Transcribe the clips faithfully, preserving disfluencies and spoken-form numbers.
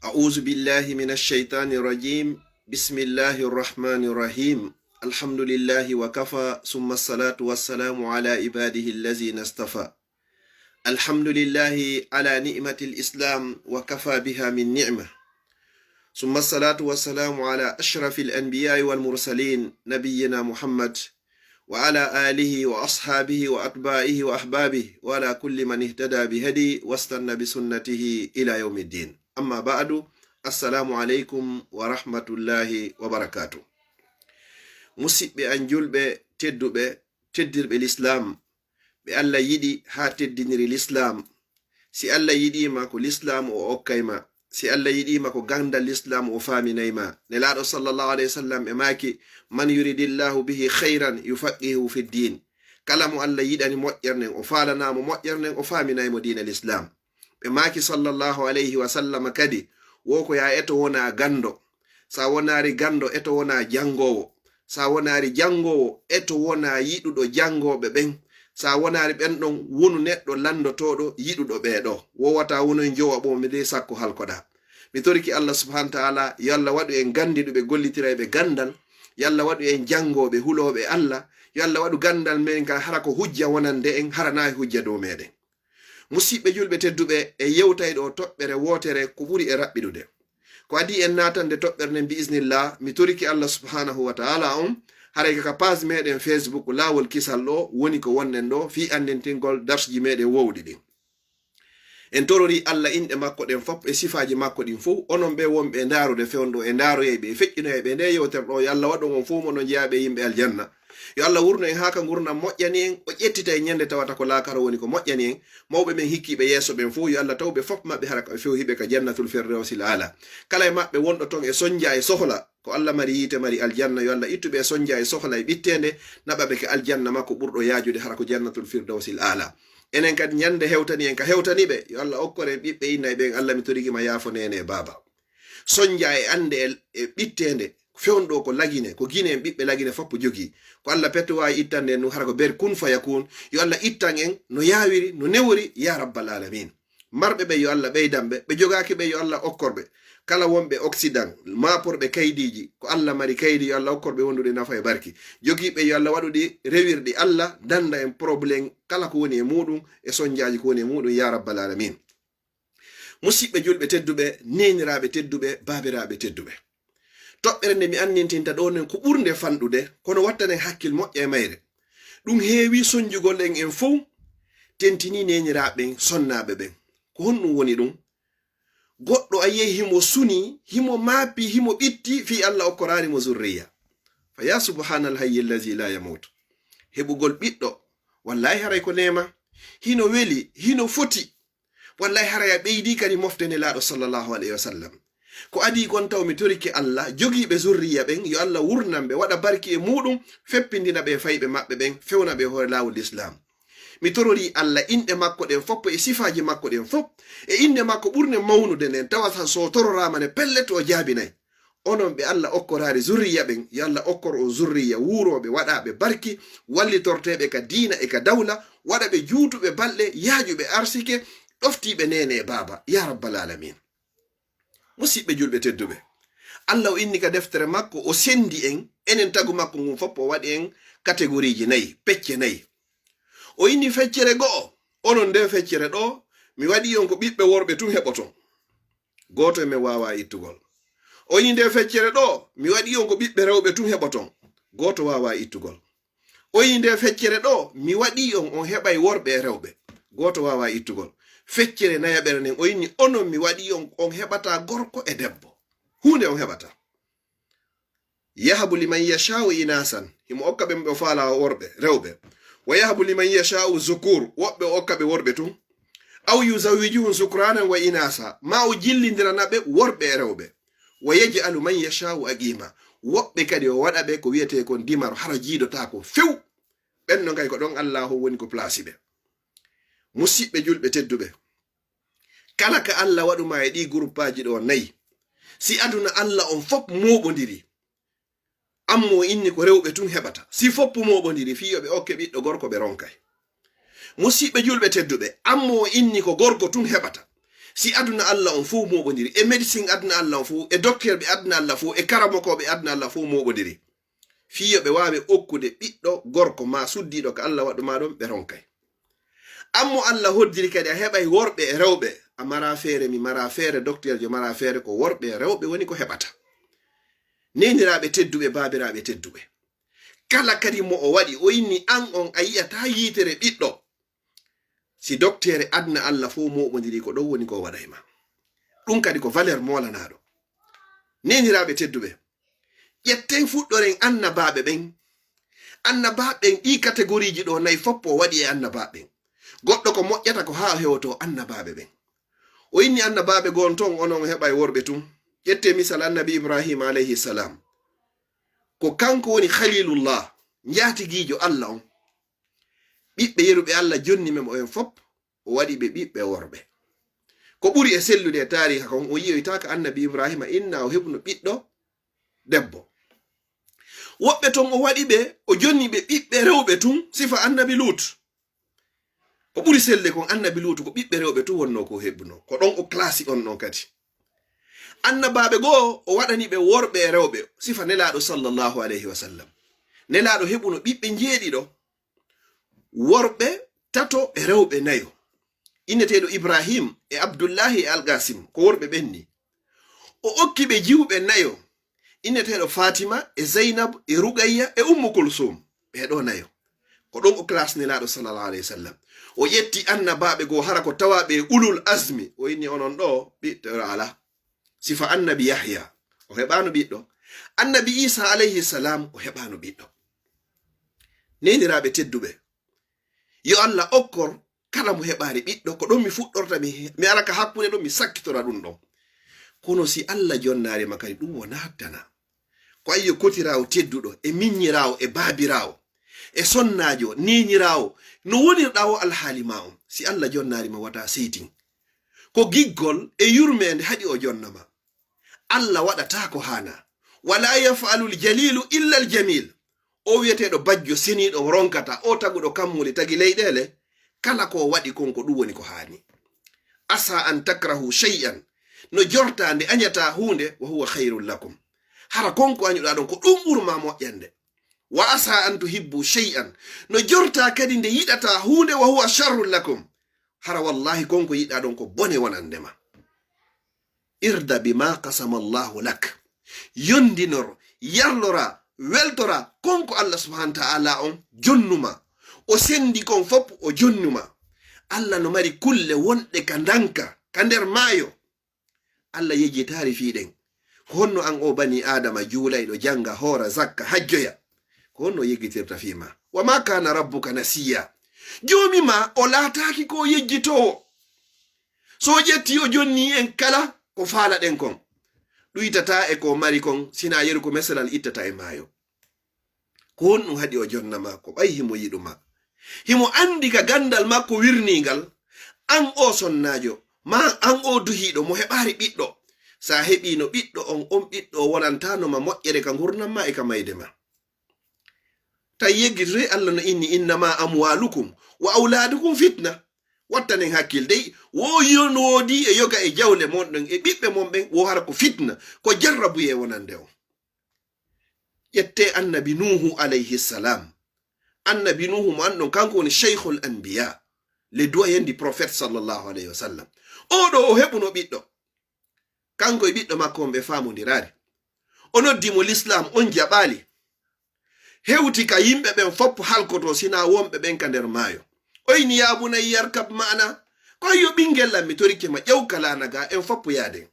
أعوذ بالله من الشيطان الرجيم. بسم الله الرحمن الرحيم. الحمد لله وكفى، ثم الصلاة والسلام على عباده الذين اصطفى. الحمد لله على نعمة الإسلام، وكفى بها من نعمة. ثم الصلاة والسلام على أشرف الأنبياء والمرسلين، نبينا محمد وعلى آله وأصحابه وأتباعه وأحبابه وعلى كل من اهتدى بهدي واستنى بسنته إلى يوم الدين. أما بعد، السلام عليكم ورحمة الله وبركاته. Musidɓe an julɓe tedduɓe, teddirɓe Lislaam, ɓe Allah yiɗi haa teddiniri Lislaam. Si Allah yiɗii ma, ko Lislaam o okkay ma. Si Allah yiɗii ma, ko ganndal Lislaam o faaminay ma. Nelaaɗo sallallahu alayhi wa sallam e maaki, "Man yuridillahu bihi khayran yufaqihu fi ddin." Kala mo Allah yiɗani moƴƴere nden, o faalanaa mo moƴƴere nden, o faaminay mo diina Lislaam. Ɓe maaki sallallahu alayhi wa sallam kadi, wo ko yaa eto wonaa ganndo. Sa wonaari ganndo, eto wonaa janngoowo. Sa wonaari janngoowo, eto wonaa yiɗuɗo janngooɓe ɓen. Sa wonaari ɓen ɗon, wonu neɗɗo lanndotooɗo yiɗuɗo ɓee ɗoo. Wowataa wonoy njowaɓo mi de sakko halkoɗaa. Mi toriki Allah subhanahu wa ta'ala, yo Allah waɗu en ganndiɗuɓe gollitirayɓe ganndal. Yo Allah waɗu en janngooɓe hulooɓe Allah. Yo Allah waɗu ganndal men ngal hara ko hujja wonande en, hara naa e hujja dow meɗen. Musidɓe julɓe tedduɓe, e yewtay ɗo toɓɓere wootere ko ɓuri e raɓɓiɗude. Ko adii en naatande toɓɓere nden bi iznillah, mi toriki Allah subhanahu wa ta'ala on, haray ka page meɗen Facebook Laawol Kisal ɗo woni ko wonɗen ɗo fii anndintingol darsji meɗen wowɗi ɗin. En torori Allah inɗe makko ɗen fop e sifaaji makko ɗin fow, onon ɓe wonɓe e ndaarude fewndo e ndaaroyayɓe e feƴƴinoyayɓe nde yewtere ɗo, yo Allah waɗu on fow mo no jeyaaɓe yimɓe aljanna. Yo Allah wurno en haa ka ngurndan moƴƴani en, o ƴettita en ñande tawata ko laakara woni ko moƴƴani en. Mawɓe men hikkiiɓe yeeso ɓen fow, yo Allah taw ɓe fop maɓɓe hara ko few hiɓe ka jannatul firdawsil aala. Kala e maɓɓe wonɗo ton e sonja e sohla, ko Allah mari yiite, mari aljanna, yo Allah ittu ɓe e sonja e sohla e ɓitteende, naɓa ɓe ka aljanna makko ɓurɗo yaajude hara ko jannatul firdawsil aala. Enen kadi ñande hewtani en ka hewtani ɓe, yo Allah okkor en ɓiɓɓe inna e ɓen, Allah mi toriki ma yaafo neene e baaba. Sonja e annde e, e ɓitteende, fewndo ko Lagine, ko Gine en ɓiɓɓe Lagine foppo jogii. Ko Allah petto waawi ittande en ɗum, hara ko ber kun fayakun. Yo Allah ittan en no yaawiri, no newori, ya rabbal alamin. Marɓe ɓe yo Allah ɓeydan ɓe, ɓe jogaaki ɓe yo Allah okkor ɓe. Kala wonɓe Occident, maaporɓe kaydiiji, ko Allah mari kaydi, yo Allah okkor ɓe wondude nafa e barki. Jogiiɓe yo Allah waɗu ɗi rewirɗi Allah, danda en problème kala ko woni e muuɗum, e sonjaaji ko woni e muuɗum, ya rabbal alamin. Musidɓe julɓe tedduɓe, neeniraaɓe tedduɓe, baabiraaɓe tedduɓe. Toɓɓere nde mi anndintinta ɗo nden ko ɓurnde fanɗude, kono wattanen hakkil moƴƴa e mayre. Ɗum heewi sonjugol en en fow, tentini neeniraaɓe ɓen, sonnaaɓe ɓen. Ko honɗum woni ɗum? Goɗɗo a yiyay himo suni, himo maapi, himo ɓitti, fii Allah okkoraani mo zurriya. Fa ya subhanal hayyi allazi la yamut. Heɓugol ɓiɗɗo, wallahi haray ko neema. Hino weli, hino foti. Wallahi haray a ɓeydi kadi mofte Nelaaɗo sallallahu alayhi wa sallam. Ko adii kon taw mi torike Allah, jogiiɓe zurriya ɓen, yo Allah wurnan ɓe, waɗa barki e muuɗum, feppindina ɓe fayɓe maɓɓe ɓen, fewna ɓe hoore laawol Lislaam. Mi torori Allah inɗe makko ɗen fop e sifaaji makko ɗen fop, e inɗe makko ɓurne mawnude nden, tawa tan so o tororaama ne pellet o jaabinay. Onon ɓe Allah okkoraari zurriya ɓen, yo Allah okkor on zurriya wuurooɓe, waɗaaɓe barki, wallitorteeɓe ka diina e ka dawla, waɗa ɓe juutuɓe balɗe, yaajuɓe arsike, ɗoftiiɓe neene e baaba, ya rabbal alamin. Musidɓe julɓe tedduɓe, Allah o inni ka deftere makko, o sendi en, enen tagu makko ngun fof, o waɗi en kategoriiji nayi, pecce nayi. O inni feccere go'o, onon nde feccere ɗo, mi waɗi on ko ɓiɓɓe worɓe tun heɓoton. Gooto e men waawaa ittugol. O inni nde feccere ɗo, mi waɗi on ko ɓiɓɓe rewɓe tun heɓoton. Gooto waawaa ittugol. O inni nde feccere ɗo, mi waɗi on, on heɓay worɓe e rewɓe. Gooto waawaa ittugol. Feccere nayaɓere nden, o inni onon mi waɗi on, on heɓataa gorko e debbo. Huunde on heɓataa. Yahabu liman yasha'u inasan, himo okka ɓe mo o faalaa worɓe, rewɓe. Wa yahabu liman yasha'u zukur, woɓɓe o okka ɓe worɓe tun. Aw yuzawwijuhum zukranan wa inasa, ma o jillindirana ɓe worɓe e rewɓe. Wa yaj'alu man yasha'u aqima, woɓɓe kadi o waɗa ɓe ko wi'etee kon dimaro, hara jiidotaako few. Ɓen non kay ko ɗon Allaahu woni ko plasi ɓe. Musidɓe julɓe tedduɓe, kala ka Allah waɗu ma e ɗii guruppaaji ɗo nayi, si aduna Allah on fop mooɓondiri, an mo o inni ko rewɓe tun heɓata, si foppu mooɓondiri fii yo ɓe okke ɓiɗɗo gorko, ɓe ronkay. Musidɓe julɓe tedduɓe, an mo o inni ko gorko tun heɓata, Si aduna Allah on fow mooɓondiri, e médecin aduna Allah on fow, e docteur ɓe aduna Allah fow, e karamokooɓe aduna Allah fow mooɓondiri, fii yo ɓe waawe okkude ɓiɗɗo gorko maa suddiiɗo ka Allah waɗu maa ɗon, ɓe ronkay. Ammo Allah hoddiri kadi a heɓay worɓe e rewɓe, a mara feere, mi mara feere, docteur jo mara feere, ko worɓe e rewɓe woni ko heɓata. Neeniraaɓe tedduɓe, baabiraaɓe tedduɓe, kala kadi mo o waɗi, o inni an on a yi'ataa yiitere ɓiɗɗo. Si dokteere aduna Allah fow mooɓondiri, ko ɗon woni ko o waɗay ma. Ɗum kadi ko valeur moolanaaɗo. Neeniraaɓe tedduɓe, ƴetten fuɗɗoren annabaaɓe ɓen. Annabaaɓe ɓen, ɗii kategoriiji ɗoo nayi fof o waɗi e annabaaɓe ɓen. Goɗɗo ko moƴƴata ko haa o hewoto annabaaɓe ɓen. O inni annabaaɓe goo on ton, onon heɓay worɓe tun. Ƴettee misal annabi Ibrahima alayhi salam. Ko kanko woni Khalilullah, njaatigiijo Allah on. Ɓiɓɓe yeru ɓe Allah jonni men o en fof, o waɗi ɓe ɓiɓɓe worɓe. Ko ɓuri e sellude e taariha kon, o yi'oytaaka annabi Ibrahima inna o heɓuno ɓiɗɗo debbo. Woɓɓe ton o waɗi ɓe, o jonni ɓe ɓiɓɓe rewɓe tun, sifa annabi Lut. Ko ɓuri selde kon, annabi Luutu ko ɓiɓɓe rewɓe tun wonnoo ko heɓuno. Ko ɗon o classe on ɗon kadi. Annabaaɓe goo, o waɗani ɓe worɓe e rewɓe, sifa Nelaaɗo sallallahu alayhi wa sallam. Nelaaɗo heɓuno ɓiɓɓe njeeɗiɗo, worɓe tato e rewɓe nayo. Inneteeɗo Ibrahim e Abdullahi e Alqasim, ko worɓe ɓen ni. O okki ɓe jiwɓe nayo, inneteeɗo Fatima e Zainab e Ruqayya e Ummu Kulsum. Ɓee ɗoo nayo. Ko ɗon o classe Nelaaɗo sallallahu alayhi wa sallam. O ƴetti annabaaɓe goo, hara ko tawaaɓe e ulul azmi. O inni onon ɗoo, ɓiɗɗo alaa. Sifa annabi Yahya, o heɓaano ɓiɗɗo. Annabi Isa alayhi salam, o heɓaano ɓiɗɗo. Neeniraaɓe tedduɓe, yo Allah okkor kala mo heɓaali ɓiɗɗo, ko ɗon mi fuɗɗorta, mi, mi ara ka hakkunde ɗon, mi sakkitora ɗum ɗon. Kono si Allah jonnaali ma kadi, ɗum wonaa dana. Ko ayyo kotiraawo tedduɗo, e miññiraawo, e baabiraawo, e sonnaajo, niiñiraawo, no wonirɗaa o alhaali ma on. Si Allah jonnaali ma, wata seytin. Ko giggol e yurmeende haɗi o jonna ma. Allah waɗataa ko haanaa. Wala yaf'alul jalilu illa al jamil. O wi'eteeɗo bajjo seniiɗo mo ronkata, o taguɗo kammuuli tagi leyɗeele, kala ko o waɗi kon ko ɗum woni ko haani. Asa an takrahu shay'an, no jortaa nde añataa huunde, wa huwa khayrun lakum. Hara kon ko añuɗaa ɗon ko ɗum ɓuri ma moƴƴande. Wa asa an tuhibbu shay'an, no jortaa kadi nde yiɗataa huunde, wa huwa sharrun lakum. Hara wallahi kon ko yiɗaa ɗon ko bone wonande ma. Irda bima qasama Allahu lak. Yondinor, yarlora, weltora kon ko Allah subhanahu wa ta'ala on jonnuma. O sendi kon fop o jonnuma. Allah no mari kulle wonɗe ka ndanka, ka nder maayo. Allah yejjitaari fii ɗen. Ko honno an o bani Aadama juulayɗo, janga, hoora, zakka, hajjoya? Ko honno o yeggitirta fii ma? Wa ma kana rabbuka nasiya. Joomi ma o laataaki ko yejjitoowo. So o ƴetti o jonni en kala ko faalaɗen kon. Ɗuytataa e ko mari kon, sinaa yeru ko meselal ittata e maayo. Ko honɗum haɗi o jonna ma? Ko ɓay himo yiɗu ma. Himo andi ka gandal makko wirningal, an o sonnaajo, ma an o duhiiɗo mo heɓaari ɓiɗɗo. Sa heɓiino ɓiɗɗo on, on ɓiɗɗo o wonantaano ma moƴƴere ka ngurndan ma e ka mayde ma. Tawi yeggitoy Allah no inni, "Innama amwalukum wa awladukum fitna." Wattanen hakkil dey, wo yon woodi e yoga e jawle mon ɗon e ɓiɓɓe mon ɓen, wo hara ko fitna, ko jarrabuyee wonande on. Ƴette annabi Nuuhu alayhi salam. Annabi Nuuhu mo anndon, kanko woni Shaykhul Anbiya, le doyen du prophète sallallahu alayhi wa sallam. Oɗo o heɓuno ɓiɗɗo. Kanko e ɓiɗɗo makko on ɓe faamondiraali. O noddi mo Lislaam, on jaɓaali. Hewti ka yimɓe ɓen fop halkoto, sinaa wonɓe ɓen ka nder maayo. O inni, "Ya bunayya arkab ma'ana." Ko yo ɓingel am, mi torike ma, ƴew ka laana ga, en fop yaaden.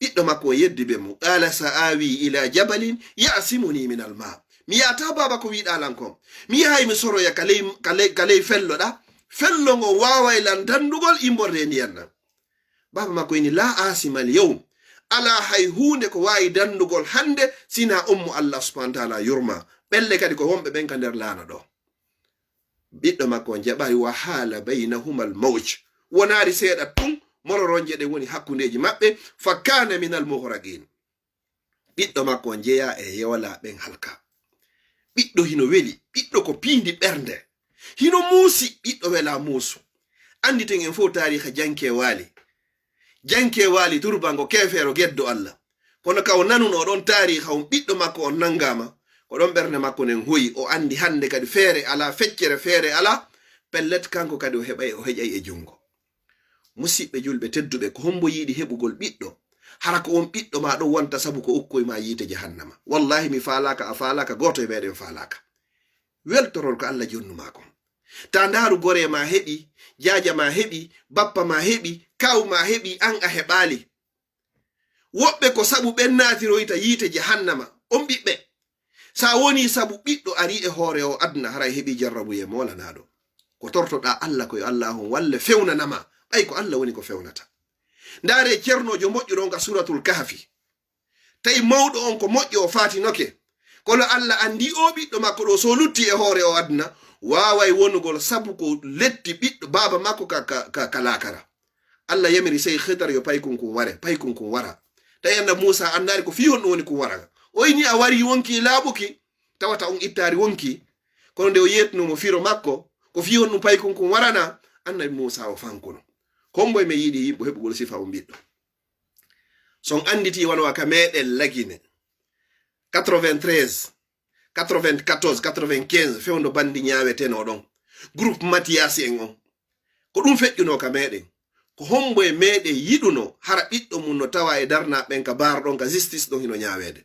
Ɓiɗɗo makko o yeddi ɓe mo. Qala sa'awi ila jabalin ya'simuni min alma. Mi yaata baaba ko wiɗa lan kon. Mi yahay mi soroya ka ley, ka ley, ka ley fello ɗa. Fello ngo waaway lan dandugol immorde e ndiyan ɗan. Baaba makko ini, "La asima al yawm." Alaa hay huunde ko waawi danndugol hannde, sinaa on mo Allah subhanahu wa ta'ala yurma. Ɓelle kadi ko wonɓe ɓen ka nder laana ɗo. Ɓiɗɗo makko on jaɓayi, "Wa haala baynahuma al mawj." Wonaari seeɗa tun, mororonje ɗen woni hakkundeeji maɓɓe, "Fa kaana min al mughraqin." Ɓiɗɗo makko on jeyaa e yewla ɓen halka. Ɓiɗɗo hino weli, ɓiɗɗo ko piindi ɓernde. Hino muusi, ɓiɗɗo wela muusu. Annditen en fow taariha janke waali. Janke waali turbango keefeero geddo Allah. Kono ka o nanuno ɗon taariiha on ɓiɗɗo makko on nanngaama, ko ɗon ɓernde makko nden hoyi, o anndi hannde kadi feere alaa, feccere feere alaa, pellet kanko kadi o heɓay, o heƴay e junngo. Musiɓɓe julɓe tedduɓe, ko hombo yiɗi heɓugol ɓiɗɗo? Hara ko on ɓiɗɗo ma ɗon wonta sabu ko ukkoy ma yiite jahannama. Wallahi mi faalaaka, a faalaaka, gooto e meɗen faalaaka. Weltorol ko Allah jonnu ma kon. Ta ndaaru gore ma heɓi, jaaja ma heɓi, bappa ma heɓi, kaw ma heɓi, an a heɓaali. Woɓɓe ko sabu ɓen naatiroyta yiite jahannama, on ɓiɓɓe. Sa woni sabu ɓiɗɗo ari e hoore o aduna, haray heɓi jarrabuye moolanaɗo. Ko tortoɗa Allah ko yo Allah on walle fewnanama, ɓay ko Allah woni ko fewnata. Ndaare ceernoojo moƴƴuɗo on ka Suratul Kahfi. Tawi mawɗo on ko moƴƴo o faatinoke. Kono Allah anndi o ɓiɗɗo makko ɗo so lutti e hoore o aduna, waaway wonugol sabu ko letti ɓiɗɗo baaba makko ka, ka, ka, ka laakara. Allah yamiri sey Khidr yo paykunkun ware, paykunkun wara. Tawi Annabi Muusa anndaali ko fii honɗun woni kun wara. O inni a wari wonki laaɓuki, tawata on ittaari wonki. Kono nde o yeetnoo mo firo makko, ko fii honɗun paykunkun warana, Annabi Muusa o fankuno. Hombo e men yiɗi yiɓɓo heɓugol sifa on ɓiɗɗo? So on annditi wano wa ka meɗen Lagine, quatre-vingt-treize, quatre-vingt-quatorze, quatre-vingt-quinze, fewndo bandi ñaaweteno ɗon. Groupe Matiyasi en on. Ko ɗum feƴƴuno ka meɗen. Ko hombo e meɗen yiɗuno hara ɓiɗɗo mum no tawa e darnaaɓe ɓen ka baar ɗon, ka justice ɗon hino ñaaweede?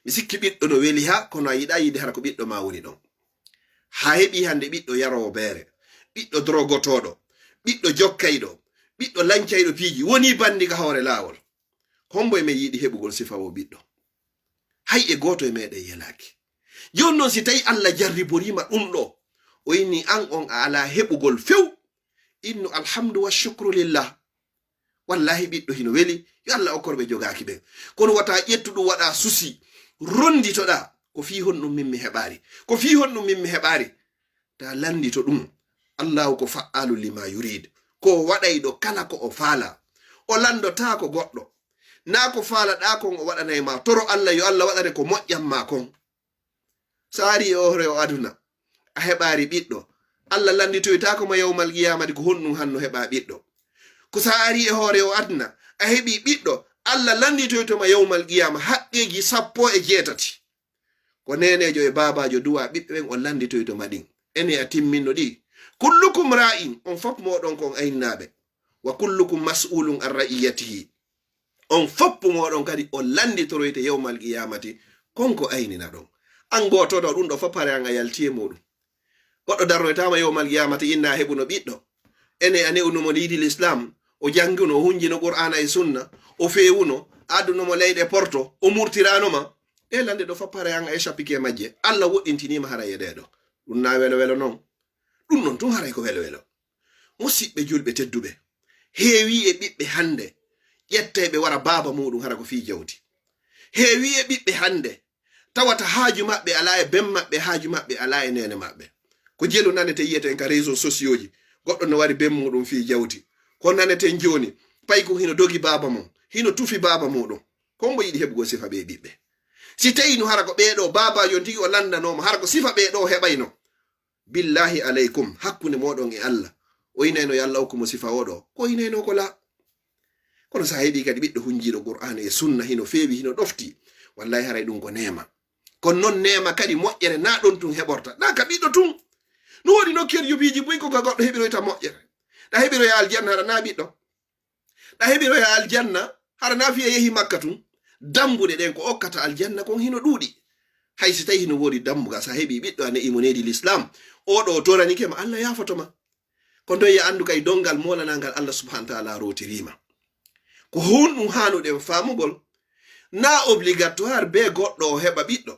Mi sikki ɓiɗɗo no weli ha, kono a yiɗa yiide hara ko ɓiɗɗo ma woni ɗon. Ha heɓi hande ɓiɗɗo yaroowo beere, ɓiɗɗo drogotoɗo, ɓiɗɗo jokkayɗo, ɓiɗɗo lancayɗo piiji, woni bandi ka hoore laawol. Hombo e men yiɗi heɓugol sifa o ɓiɗɗo? Hay e gooto e meɗen yelaaki. Jooni non, si tawi Allah jarriboriima ɗum ɗo, o inni an on a alaa heɓugol few, innu alhamdu wa shukru lillah. Wallahi, ɓiɗɗo hino weli, yo Allah okkor ɓe jogaaki ɓen. Kono wata ƴettu ɗum waɗa susi, ronditoɗa, ko fii honɗum min mi heɓaari? Ko fii honɗum min mi heɓaari? Ta lanndito ɗum. Allahu ko fa'aalu lima yurid. Ko o waɗayɗo kala ko o faala. O lanndotaako goɗɗo. Naa ko faalaɗaa kon o waɗanay ma. Toro Allah, yo Allah waɗane ko moƴƴan ma kon. So a ari e hoore o aduna, a heɓaari ɓiɗɗo, Allah lannditoytaako ma yawmal qiyaamati ko honɗum hanno heɓa ɓiɗɗo. Ko so a ari e hoore o aduna, a heɓi ɓiɗɗo, Allah lannditoyto ma yawmal qiyaama haqqeeji sappo e jeetati. Ko neeneejo e baabaajo duwa ɓiɓɓe ɓen, o lannditoyto ma ɗin. Ene a timminno ɗi. Kullukum ra'in, on fop mooɗon ko on ayninaaɓe. Wa kullukum mas'ulun an ra'iyatihi. On foppu mooɗon kadi on lannditoroyte yawmal qiyaamati kon ko ayninaɗon. An gootoɗo ɗum ɗo fof pare an a yalti e muɗum. Goɗɗo darnoytaama yawmal qiyaamati inna heɓuno ɓiɗɗo. Ene a ne'uno mo diidi l'islam, o jannguno, o hunjino Qur'aana e Sunna, o feewuno, a adduno mo leyɗe Porto, o murtirano ma. Ɗe lannde ɗo fof pare an a échappike majje. Allah woɗɗintiniima haray e ɗee ɗo. Ɗum na welo welo non. Ɗum non tun haray ko welo welo. Musiɓɓe julɓe tedduɓe, heewi e ɓiɓɓe hannde ƴettayɓe wara baaba muɗum hara ko fii jawdi. Heewi e ɓiɓɓe hannde tawata haaju maɓɓe alaa e ben maɓɓe, haaju maɓɓe alaa e neene maɓɓe. Ko jelu nanete yiyeten ka réseaux sociaux ji, goɗɗo no wari ben muɗum fii jawdi. Ko naneten jooni, paykun hino dogi baaba mum, hino tufi baaba muɗum. Ko mbo yiɗi heɓugol sifa ɓee ɓiɓɓe? Si tawi no hara ko ɓee ɗoo baabaajo on tigi o lanndanooma, hara ko sifa ɓee ɗoo o heɓayno. Billahi aleykum, hakkunde mooɗon e Allah, o inayno yo Allah okku mo sifa oɗo, ko inayno ko la. Kono sa heɓi kadi ɓiɗɗo hunjiiɗo Qur'aana e Sunna, hino feewi, hino ɗofti, wallahi haray ɗum ko neema. Kono non neema kadi moƴƴere na ɗon tun heɓorta, na ka ɓiɗɗo tun. No woodi nokkeerjo piiji buy ko ka goɗɗo heɓiroyta moƴƴere. Ɗa heɓiroya aljanna haɗa na ɓiɗɗo. Ɗa heɓiroya aljanna, hara na fiya yehi Makka tun. Dambuɗe ɗen ko okkata aljanna kon hino ɗuuɗi. Hay si tawi hino woodi dambugal, sa heɓi ɓiɗɗo a ne'i mo needi l'islam, oɗo o toranike ma, Allah yaafoto ma. Ko nden ya anndu kay dongal molanangal Allah subhanahu wa ta'ala rootirima. Ko honɗum haanuɗen faamugol? Na obligatoire be goɗɗo o heɓa ɓiɗɗo.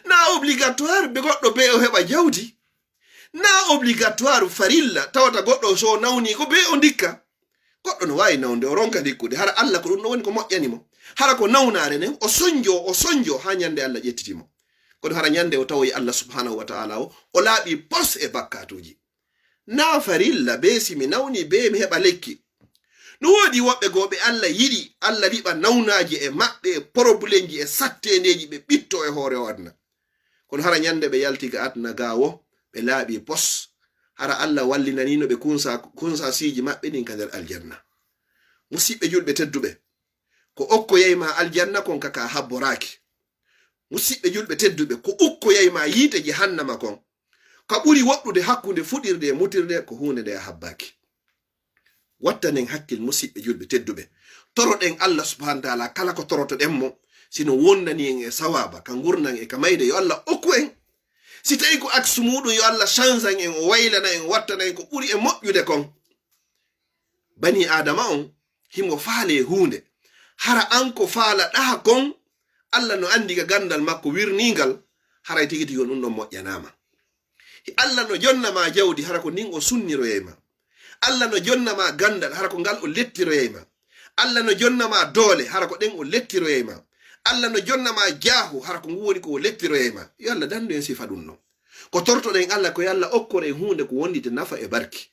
Na obligatoire be goɗɗo be o heɓa jawdi. Na obligatoire farilla tawata goɗɗo so nawni ko be o ndikka. Goɗɗo no waawi nawde, o ronka ndikkude. Hara Allah ko ɗum ɗo woni ko moƴƴani mo. Hara ko nawnaare nden, o sonjo, o sonjo haa ñande Allah ƴettiti mo. Kono hara ñande o tawoyi Allah subhanahu wa ta'ala o, o laaɓi pos e bakkatuuji. Na farilla be si mi nawni be mi heɓa lekki. No woodi woɓɓe goo ɓe Allah yiɗi, Allah liɓa nawnaaje e maɓɓe, e poroblemji e satteendeeji ɓe ɓitto e hoore o aduna. Kono hara ñande ɓe yalti ga aduna ga wo, ɓe laaɓi pos. Hara Allah wallinanino ɓe kunsa, kunsasiiji maɓɓe ɗin ka nder aljanna. Musiɓɓe julɓe tedduɓe, ko okkoyay ma aljanna kon ka ka habboraaki. Musiɓɓe julɓe tedduɓe, ko ukkoyay ma yiite jahannama kon, ka ɓuri woɗɗude hakkunde fuɗirde e mutirde, ko huunde nde a habbaaki. Wattanen hakkil, musiɓɓe julɓe tedduɓe. Toroɗen Allah subhanahu wa taala kala ko torotoɗen mo, sino wondani en e sawaba, ka ngurnan e ka mayde, yo Allah okku en. Si tawi ko aksu muɗum, yo Allah change en, o waylana en, o wattana en ko ɓuri e moƴƴude kon. Bani Adama on, himo faale huunde. Hara an ko faalaɗaa kon, Allah no andi ka gandal makko wirningal, haray tigi tigi on ɗum ɗon moƴƴanaama. Allah no jonna ma jawdi, hara ko ndin o sunniroyay ma. Allah no jonna ma gandal, hara ko ngal o lettiroyay ma. Allah no jonna ma doole, hara ko ɗen o lettiroyay ma. Allah no jonna ma jaahu, hara ko ngu woni ko o lettiroyay ma. Yo Allah dandu en sifa ɗum ɗon. Ko tortoɗen Allah ko yo Allah okkore en huunde ko wondite nafa e barki.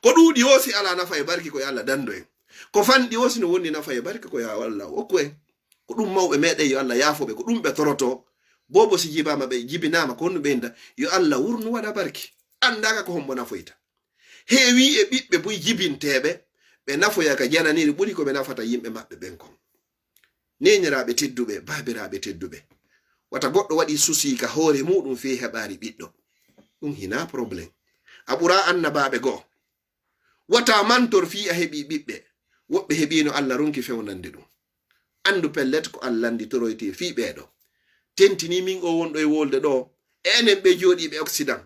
Ko ɗuuɗi o si alaa nafa e barki ko yo Allah dandu en. Ko fanɗi o si no wondi nafa e barki ko yo Allah okku en. Ko ɗum mawɓe meɗen yo Allah yaafo ɓe, ko ɗum ɓe toroto. Boobo si jibaama ɓe jibinaama ko honno ɓe inda, yo Allah wurnu waɗa barki. Andaaka ko hombo nafoyta. Heewi e ɓiɓɓe buy jibinteeɓe, ɓe nafoya ka jananiri ɓuri ko ɓe nafata yimɓe maɓɓe ɓen kon. Neeniraaɓe tedduɓe, baabiraaɓe tedduɓe, wata goɗɗo waɗi susi ka hoore muɗum fii heɓaari ɓiɗɗo. Ɗum hinaa problème. A ɓuraa annabaaɓe goo. Wata mantor fii a heɓii ɓiɓɓe. Woɓɓe heɓiino Allah ronki fewnande ɗum. Andu pellet ko Allah anndi toroyte fii ɓeeɗo. Tentini min o wonɗo e wolde ɗoo, e enen ɓe jooɗiiɓe Occident.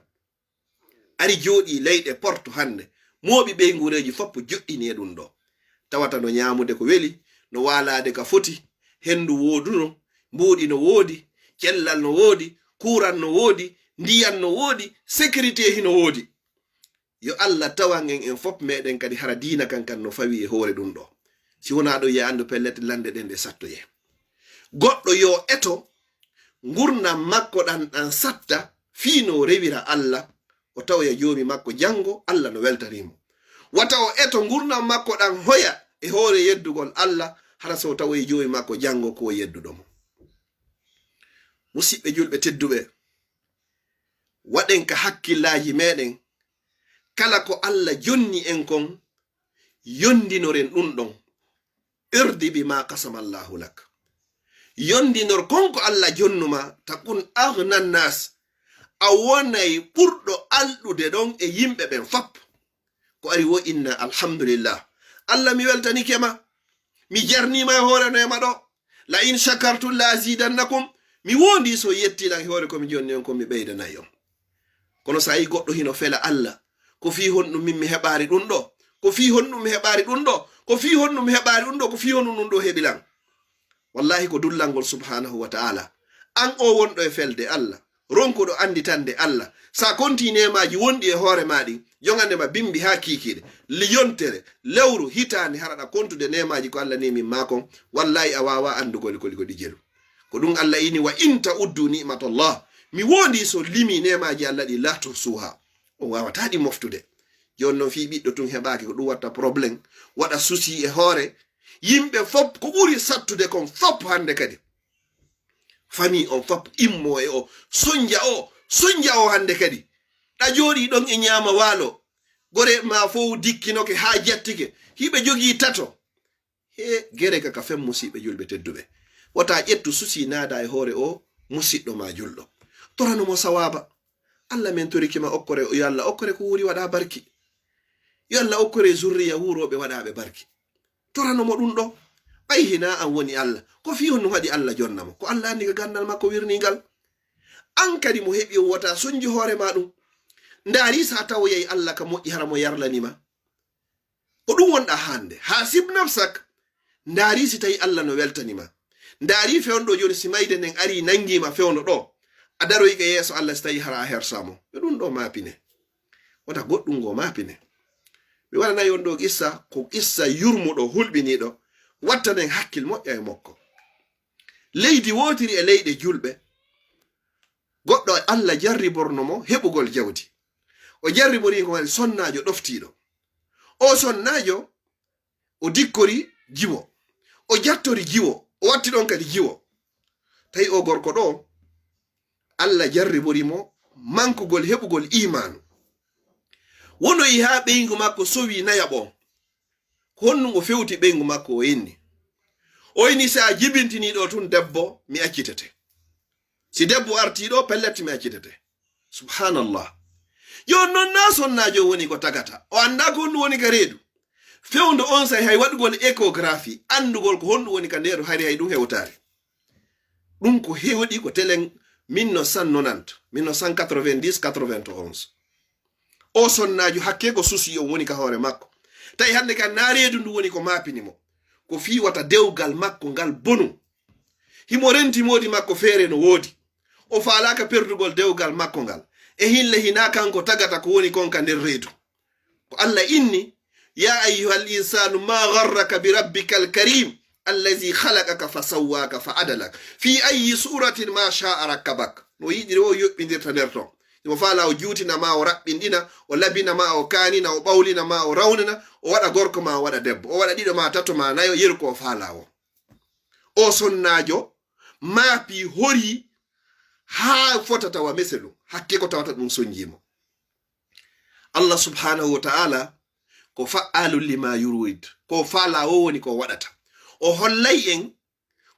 Ari jooɗii leyɗe portu hannde, mooɓi ɓeynguureeji fof joɗɗini e ɗum ɗoo. Tawata no ñaamude ko weli, no waalaade ka foti, henndu wooduno, mbuuɗi no woodi, cellal no woodi, kuuran no woodi, ndiyan no woodi, sécurité hino woodi. Yo Allah tawan en, en fof meɗen kadi hara diina kan kan no fawi e hoore ɗum ɗoo. Si wonaa ɗum, yo anndu pellet lannde ɗen ɗe sattoye. Goɗɗo yo eto ngurndan makko ɗan, ɗan satta fii no rewira Allah, o tawoya Joomi makko janngo, Allah no weltanii mo. Wata o eto ngurndan makko ɗan hoya e hoore yeddugol Allah, hara so o tawoyi Joomi makko janngo ko o yedduɗo mo. Musiɓɓe julɓe tedduɓe, waɗen ka hakkillaaji meɗen, kala ko Allah jonni en kon, yondinoren ɗum ɗon. Irdi bima qasama Allahu lak. Yondinor kon ko Allah jonnuma, takun aghna nas. A wonay ɓurɗo alɗude ɗon e yimɓe ɓen fop. Ko ari wo inna alhamdulillah. Allah, mi weltanike ma. Mi jarnima e hoore neema ɗoo. La in shakartum la azidannakum. Mi wondi so yetti lan e hoore ko mi jonni on, ko mi ɓeydanay on. Kono so a yi goɗɗo hino fela Allah, ko fii honɗum min mi heɓaari ɗum ɗoo? Ko fii honɗum mi heɓaari ɗum ɗoo? Ko fii honɗum mi heɓaari ɗum ɗoo? Ko fii honɗum ɗum ɗoo heɓi lan? Wallahi ko dullangol subhanahu wa ta'ala. An o wonɗo e felde Allah, ronkuɗo anditande Allah, sa konti neemaaji wonɗi e hoore ma ɗin, jongande ma bimbi haa kiikiiɗe, li yontere, lewru, hitaande, hara ɗa kontude neemaaji ko Allah neemi ma kon, wallahi a waawa andugol ko, ko ɗi jelu. Ko ɗum Allah ini, "Wa in ta'uddu ni'matallah." Mi wondi so limi neemaaji Allah ɗi, "La tuhsuha." On waawata ɗi moftude. Jooni noon fii ɓiɗɗo tun heɓaaki, ko ɗum watta problème, waɗa souci e hoore. Yimɓe fop ko ɓuri sattude kon fop hannde kadi. Famille on fop immo e o, sonja o, sonja o hannde kadi. Ɗa jooɗii ɗon e ñaama waalo. Gore ma fow dikkinoke haa jattike. Hiɓe jogii tato. He gere ka ka fen musiɓɓe julɓe tedduɓe. Wata ƴettu souci naada e hoore o musiɗɗo ma julɗo. Torano mo sawaaba. Allah men toriki ma okkore, yo Allah okkore ko wuuri waɗa barki. Yo Allah okkore zurriya wuurooɓe waɗaaɓe barki. Torano mo ɗum ɗo. Ɓay hinaa an woni Allah, ko fii honɗum haɗi Allah jonna mo? Ko Allah anndi ka ganndal makko wirningal. An kadi mo heɓi o wota sonji hoore ma ɗum. Ndaari sa tawoyay Allah ka moƴƴi hara mo yarlani ma. Ko ɗum wonɗa hannde. Hasib nafsak. Ndaari si tawi Allah no weltani ma. Ndaari fewndo jooni si mayde nden ari nangi ma fewndo ɗo. A daroyke yeeso Allah si tawi hara a hersa mo. Yo ɗum ɗo maapine. Wota goɗɗum ngo maapine. Mi waɗanay on ɗo qissa, ko qissa yurmuɗo, hulɓiniiɗo. Wattanen hakkil moƴƴa e mokko. Leydi wootiri e leyɗe julɓe. Goɗɗo Allah jarriborno mo heɓugol jawdi. O jarribori ko woni sonnaajo ɗoftiiɗo. O sonnaajo, o dikkori jiwo. O jattori jiwo. O watti ɗon kadi jiwo. Tawi o gorko ɗo, Allah jarribori mo mankugol heɓugol iimaanu. Wonoyi haa ɓeyngu makko sowi nayaɓo. Ko honɗum o fewti ɓeyngu makko o inni? O inni, "Si a jibintinii ɗo tun debbo, mi accitete. Si debbo artii ɗo, pellet mi accitete." Subhanallah. Jooni non naa sonnaajo woni ko tagata. O anndaa ko honɗum woni ka reedu. Fewndo on say hay waɗugol échographie, anndugol ko honɗum woni ka nder reedu, hari hay ɗum hewtaali. Ɗum ko hewɗi ko telen mille neuf cent nonanta, mille neuf cent quatre-vingt-dix, quatre-vingt-onze. O sonnaajo hakke ko susi on woni ka hoore makko. Tawi hannde kan naa reedu ndu woni ko maapini mo. Ko fii wata dewgal makko ngal bonu. Himo renti moodi makko feere no woodi. O faalaaka perdugol dewgal makko ngal. E hinle hinaa kanko tagata ko woni kon ka nder reedu. Ko Allah inni, "Ya ayyuhal insanu ma gharraka bi rabbikal karim, allazi khalaqaka fa sawwaka fa adalak. Fi ayyi suratin ma sha'a rakkabak." No yiɗiri o yoɓɓindirta nder ton. Himo faala o juutina ma, o raɓɓinɗina, o labina ma, o kaanina, o ɓawlina ma, o rawnina, o waɗa gorko ma, o waɗa debbo, o waɗa ɗiɗo ma, tato ma, nayo, yeru ko o faala o. O sonnaajo maapi, hori haa fota tawa meselum, hakke ko tawata ɗum sonjii mo. Allah subhanahu wa ta'ala ko fa'alun lima yurid, ko faala o woni ko waɗata. O hollay en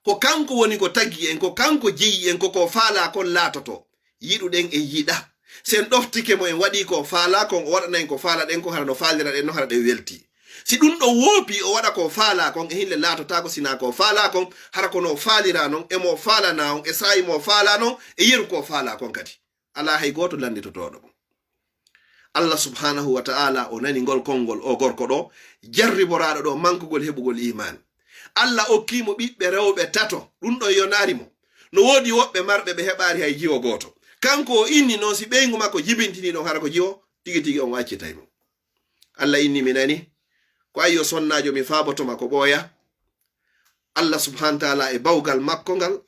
ko kanko woni ko tagi en, ko kanko jeyi en, ko ko faala kon laatoto. Yiɗuɗen e yiɗa. Si en ɗoftike mo, en waɗi ko faala kon, o waɗana en ko faala ɗen kon, hara no faalira ɗen no, hara ɗen welti. Si ɗum ɗo woopi, o waɗa ko faala kon, e hinle laatotaako sina ko faala kon, hara ko no faalira non, e mo faalana on, e saa'i mo faala non, e yeru ko faala kon kadi. Alaa hay gooto lannditotooɗo mo. Allah subhanahu wa ta'ala o nani ngol konngol o gorko ɗo, jarriboraaɗo ɗo mankugol heɓugol iimaan. Allah okkii mo ɓiɓɓe rewɓe tato, ɗum ɗon yonaari mo. No woodi woɓɓe marɓe ɓe heɓaari hay jiwo gooto. Kanko o inni noon si ɓeyngu makko jibintinii ɗon hara ko jiwo, tigi tigi on accitay mo. Allah inni mi nani, ko ayi o sonnaajo mi faaboto ma ko ɓooya. Allah subhanahu wa ta'ala e bawgal makko ngal,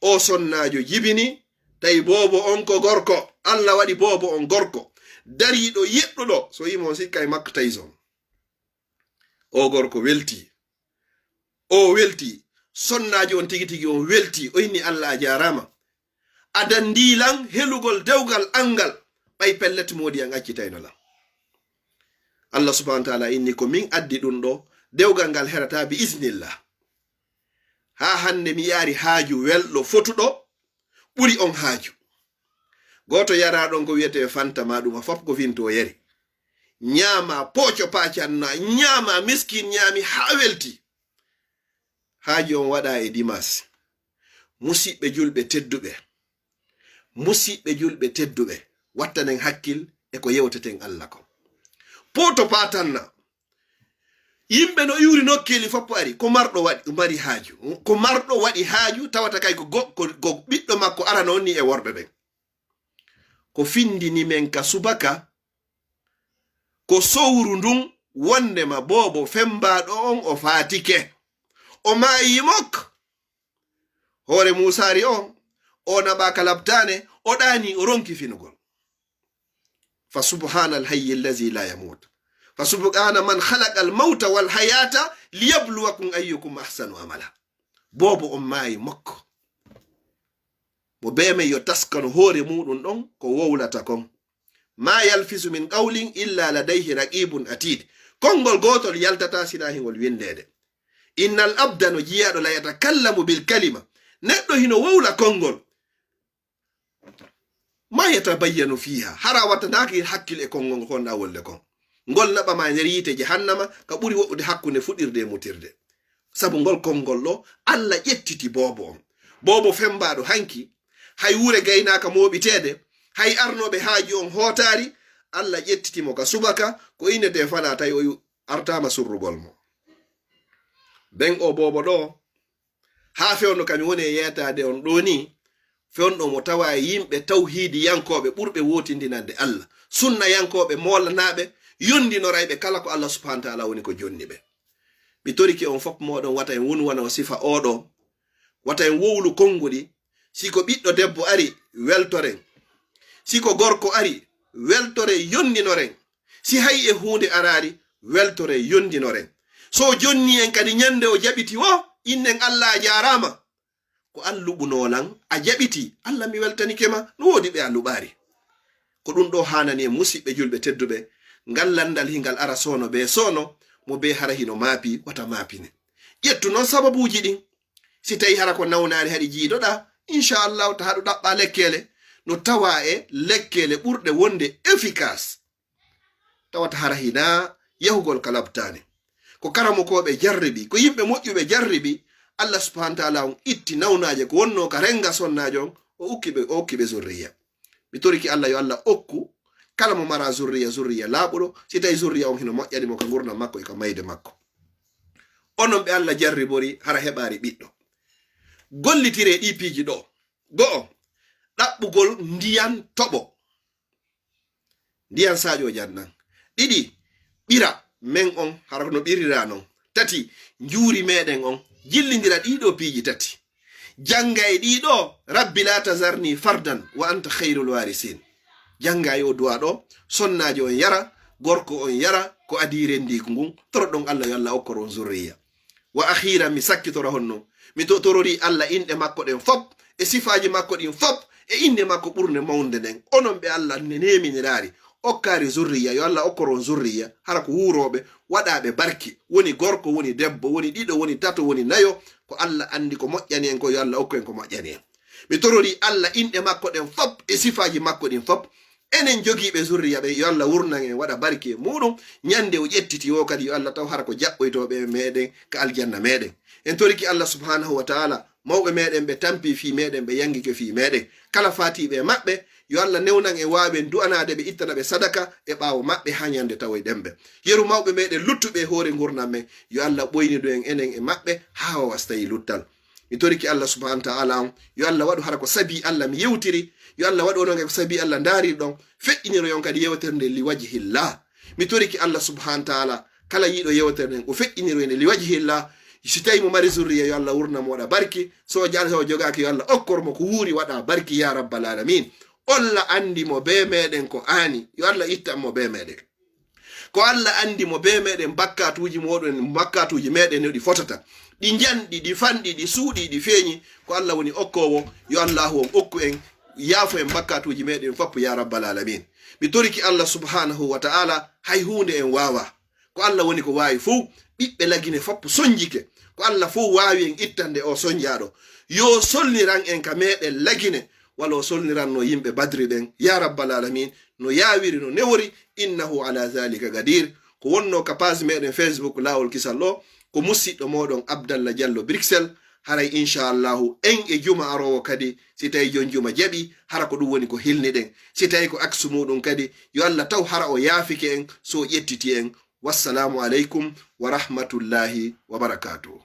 o sonnaajo jibini, tawi boobo on ko gorko. Allah waɗi boobo on gorko. Dariiɗo, yeɗɗuɗo, so yimo on sikka e makko tawi son. O gorko welti. O welti. Sonnaajo on tigi tigi on welti. O inni, "Allah a jaaraama. A dandii lan helugol dewgal an ngal. Ɓay pellet moodi an accitayno lan." Allah subhanahu wa ta'ala inni, "Ko min addi ɗum ɗo. Dewgal ngal herata bi iznillah." Haa hannde mi yaari haaju welɗo fotuɗo ɓuri on haaju. Gooto yaraa ɗon ko wiyetee Fanta ma ɗuma, fop ko finto yari. Ñaama pooco paacanna, ñaama miskin ñaami haa welti. Haaju on waɗa e dimaas. Musiɓɓe julɓe tedduɓe, musiɓɓe julɓe tedduɓe, wattanen hakkil e ko yewteten Allah kon. Pooto paatanna. Yimɓe no iwri nokkeeli foppo ari, ko marɗo waɗi, mari haaju. Ko marɗo waɗi haaju, tawata kay ko go-, ko, ko ɓiɗɗo makko arano on ni e worɓe ɓen. Ko findini men ka subaka, ko sowru ndun, wondema boobo fembaaɗo on o faatike. O maayi mok. Hoore muusaari on, o naɓaaka labtaane, o ɗaani, o ronki finugol. Fa subhaanal hayyi allazi laa yamuut. Fa subhaana man khalaqal mawta wal hayaata liyabluwakum ayyukum ahsanu amala. Boobo on maayi mokko. Mo bee men yo taskano hoore muuɗum ɗon ko wowlata kon. Ma yalfisu min qawlin illa ladayhi raqibun atid. Konngol gootol yaltataa sinaa hingol winndeede. Innal abda, no jiyaaɗo, la yatakallamu bil kalima. Neɗɗo hino wowla konngol. Ma yatabayyanu fiha. Hara wattanaaki hakkil e konngol kon na wolde kon. Ngol naɓa ma nder yiite jahannama, ka ɓuri woɗɗude hakkunde fuɗirde e mutirde. Sabu ngol konngol ɗo, Allah ƴettiti boobo on. Boobo fembaaɗo hanki, hay wure gaynaaka mooɓiteede, hay arnooɓe haaju on hootaari, Allah ƴettiti mo ka subaka, ko innetee fanaa tawi o yu-, artaama surrugol mo. Ben o boobo ɗo, haa fewndo ka mi woni e yeetaade on ɗoo nii, fewndo mo tawa e yimɓe tawhiidiyankooɓe ɓurɓe wootindinande Allah, sunnayankooɓe moolanaaɓe, yondinorayɓe kala ko Allah subhanahu wa ta'ala woni ko jonni ɓe. Mi torike on fof mooɗon wata en wonu wano sifa oo ɗoo, wata en wowlu konnguɗi. Si ko ɓiɗɗo debbo ari, weltoren. Si ko gorko ari, weltoren, yondinoren. Si hay e huunde araari, weltoren, yondinoren. So o jonni en kadi ñande o jaɓiti o, innen Allah a jaaraama. Ko an luɓunoo lan, a jaɓiti, Allah mi weltanike ma, no woodi ɓe a luɓaari. Ko ɗum ɗo haanani en musiɓɓe julɓe tedduɓe, ngal lanndal hingal ara soono bee soono, mo bee hara hino maapi, wata maapine. Ƴettu non sababuuji ɗin. Si tawi hara ko nawnaari haɗi jiidoɗaa, inchallahu ta haɗu ɗaɓɓa lekkeele. No tawa e lekkeele ɓurɗe wonde efficace. Tawata hara hinaa yahugol ka labtaani. Ko karamokooɓe jarribi, ko yimɓe moƴƴuɓe jarribi, Allah subhanahu wa ta'ala on itti nawnaaje ko wonnoo ka renga sonnaajo on, o ukki ɓe, o okki ɓe zurriya. Mi toriki Allah yo Allah okku kala mo mara zurriya, zurriya laaɓuɗo, si tawi zurriya on hino moƴƴani mo ka ngurndan makko e ka mayde makko. Onon ɓe Allah jarribori hara heɓaari ɓiɗɗo. Gollitiree ɗii piiji ɗoo. Go'o, ɗaɓɓugol ndiyan toɓo. Ndiyan saaƴo jannan. Ɗiɗi, ɓira men on, hara ko no ɓirira non. Tati, njuuri meɗen on. Jillindira ɗii ɗoo piiji tati. Jannga e ɗii ɗoo, "Rabbi la tazarni fardan wa anta khairul warisin." Jannga e o du'a ɗoo, sonnaajo on yara, gorko on yara, ko adii rendiigu ngun. Toroɗon Allah yo Allah okkor on zurriya. Wa akhiran, mi sakkitora honno. Mi to-, torori Allah inɗe makko ɗen fop, e sifaaji makko ɗin fop, e inɗe makko ɓurnde mawnde nden. Onon ɓe Allah ne neeminiraari, okkaari zurriya, yo Allah okkor on zurriya, hara ko wuurooɓe, waɗaaɓe barki, woni gorko, woni debbo, woni ɗiɗo, woni tato, woni nayo, ko Allah anndi ko moƴƴani en ko, yo Allah okku en ko moƴƴani en. Mi torori Allah inɗe makko ɗen fop, e sifaaji makko ɗin fop, enen jogiiɓe zurriya ɓe, yo Allah wurnan en, waɗa barki e muɗum. Ñande o ƴettiti o kadi, yo Allah taw hara ko jaɓɓoytooɓe e meɗen ka aljanna meɗen. En toriki Allah subhanahu wa ta'ala, mawɓe meɗen ɓe tampi fii meɗen, ɓe yangike fii meɗen. Kala faatiiɓe e maɓɓe, yo Allah newnan en waawen du'anaade ɓe, ittana ɓe sadaka e ɓaawo maɓɓe haa ñande tawoyɗen ɓe. Yeru mawɓe meɗen luttuɓe e hoore ngurndan men, yo Allah ɓoynidu en enen e maɓɓe haa wawa so tawi luttal. Mi toriki Allah subhanahu wa ta'ala on, yo Allah waɗu hara ko sabi Allah mi yewtiri, yo Allah waɗu onon ko sabi Allah ndaariri ɗon, feƴƴiniroyon kadi yewtere nde li wajhillah. Mi toriki Allah subhanahu wa ta'ala, kala yiɗo yewtere nden, o feƴƴiniroy nde li wajhillah. Si tawi mo mari zurriya, yo Allah wurna mo waɗa barki, so o jal-, so o jogaaki, yo Allah okkor mo ko wuuri waɗa barki, ya rabbal alamin. Allah anndi mo bee meɗen ko aani, yo Allah ittan mo bee meɗen. Ko Allah anndi mo bee meɗen, bakkatuuji mooɗon, bakkatuuji meɗen no ɗi fotata. Ɗi njanɗi, ɗi fanɗi, ɗi suuɗi, ɗi feeñi. Ko Allah woni okkoowo, yo Allahu on okku en, yaafo en bakkatuuji meɗen fop, ya rabbal alamin. Mi toriki Allah subhanahu wa ta'ala, hay huunde en waawa. Ko Allah woni ko waawi fow, ɓiɓɓe Lagine fop sonjike. Ko Allah fow waawi en ittande o sonjaaɗo. Yo solniran en ka meɗen Lagine, wala o solniranno yimɓe Badri ɓen, ya rabbal alamin, no yaawiri, no newori, innahu ala zalika gadir. Ko wonno ka page meɗen Facebook Laawol Kisal o, ko musiɗɗo moɗon Abdallah Diallo Bruxelles. Haray inchallahu en e juma aroowo kadi, si tawi jon juma jaɓi, hara ko ɗum woni ko hilniɗen. Si tawi ko aksu muɗum kadi, yo Allah taw hara o yaafike en, so o ƴettiti en. Wassalamu aleykum wa rahmatullahi wa barakatuhu.